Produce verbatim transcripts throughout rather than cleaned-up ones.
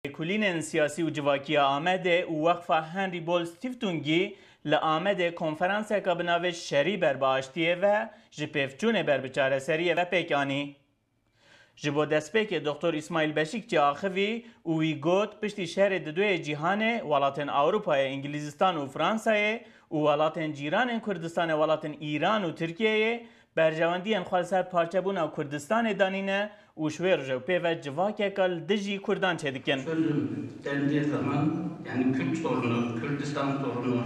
Lêkolînên siyasî û civakî ya Amedê û Weqfa Henry Boll Stiftungî li Amedê konferanseka bi navê Şerî ber bi aştiyê ve ji pêvçûnê ber bi çareseriyê ve pêk anî. Ji bo destpêkê Doktor Îsmaîl Beşîkçî axivî û wî got, piştî şerê di duyê cîhanê, welatên Ewropayê, Îngilîzistan û Fransayê û welatên cîranên Kurdistanê, welatên Îran û Tirkiyeyê, berjewendiyên xwe li ser parçebûna Kurdistanê danîne û ji wê rojê û pê ve civakeke li dijî Kurdan çêdikin. Çözüm dendiği zaman, yani Kürt sorunu, Kürdistan sorunu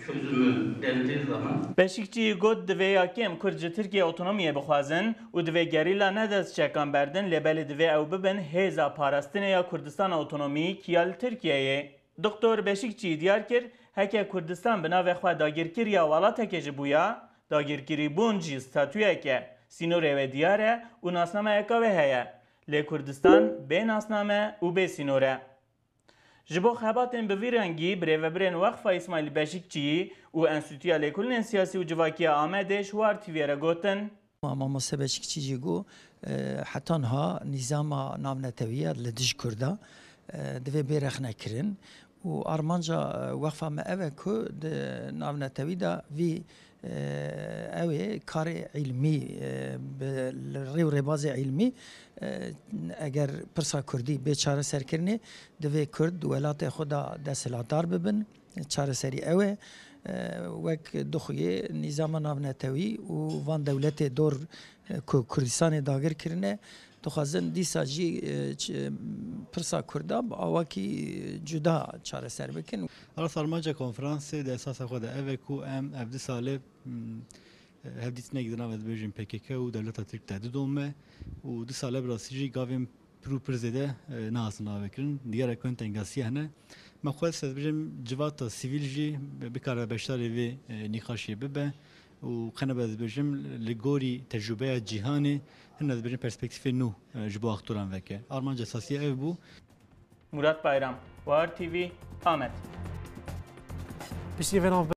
çözümü dendiği zaman Beşikçi got, divê ya kêm Kurd ji Tirkiye otonomiyê bixwazin û divê gerîla ne dest çekan berdin, lê belê divê ew bibin hêza parastinê ya Kurdistana Otonomîk ya li Tirkiyeyê. Doktor Beşikçî diyar kir, heke Kurdistan bi navê xwe dagirkiriya welatekê jî bûya, dagirkirîbûn jî statuyeke, sînorê wê diyar e û nasnameyeka wê heye. Lê Kurdistan bê nasname û bê sînor e. Ji bo xebatên bi vî rengî, birêvebirên Weqfa Îsmaîl Beşîkçî û Enstîtuya Lêkolînên Siyasî û Civakî ya Amedê ji War T V'yê re gotin. Mamoste Beşikçî jî got, e, heta niha nîzama navnetewî ya li dij Kurda, e, divê bê rexnekirin û armanca, e, weqfa me ev e ku di navnetewî de vî, e, ew ê karê îlmî, e, bi, li rê û rêbazê îlmî, e, eger pirsa Kurdî bê çareserkirinê, divê Kurd di welatê xwe de desthilatdar bibin. Çareserî ew e, e, wek dixuyê nîzama navnetewî û van dewletê dor, e, ku Kurdistanê dagir kirine, dixwazin dîsa jî, e, ç-, pirsa Kurda bi awakî cuda çareser bikin. Ara armanca konferansê di esasa xwe de ev e ku em ev du salê, hmm, hevdîtinek di navê dibêjin P K K û dewleta Tirk de didome û du sale bi rastî jî gavên pir û pir zêde, e, nehatin avekirin. Diyar e ku hin tengasiye hene. Me xwest ez bêjim civata sivîl jî bikare beşdarê vê, e, nîqaşê bibe û qene be ez bêjim li gorî tecrûbeya cîhanê hin ez bêjim perspektîfê nû, e, ji bo aktoran veke. Armanca esasî ev bû. Murat Bayram, War T V, Amed. Piştî vê nav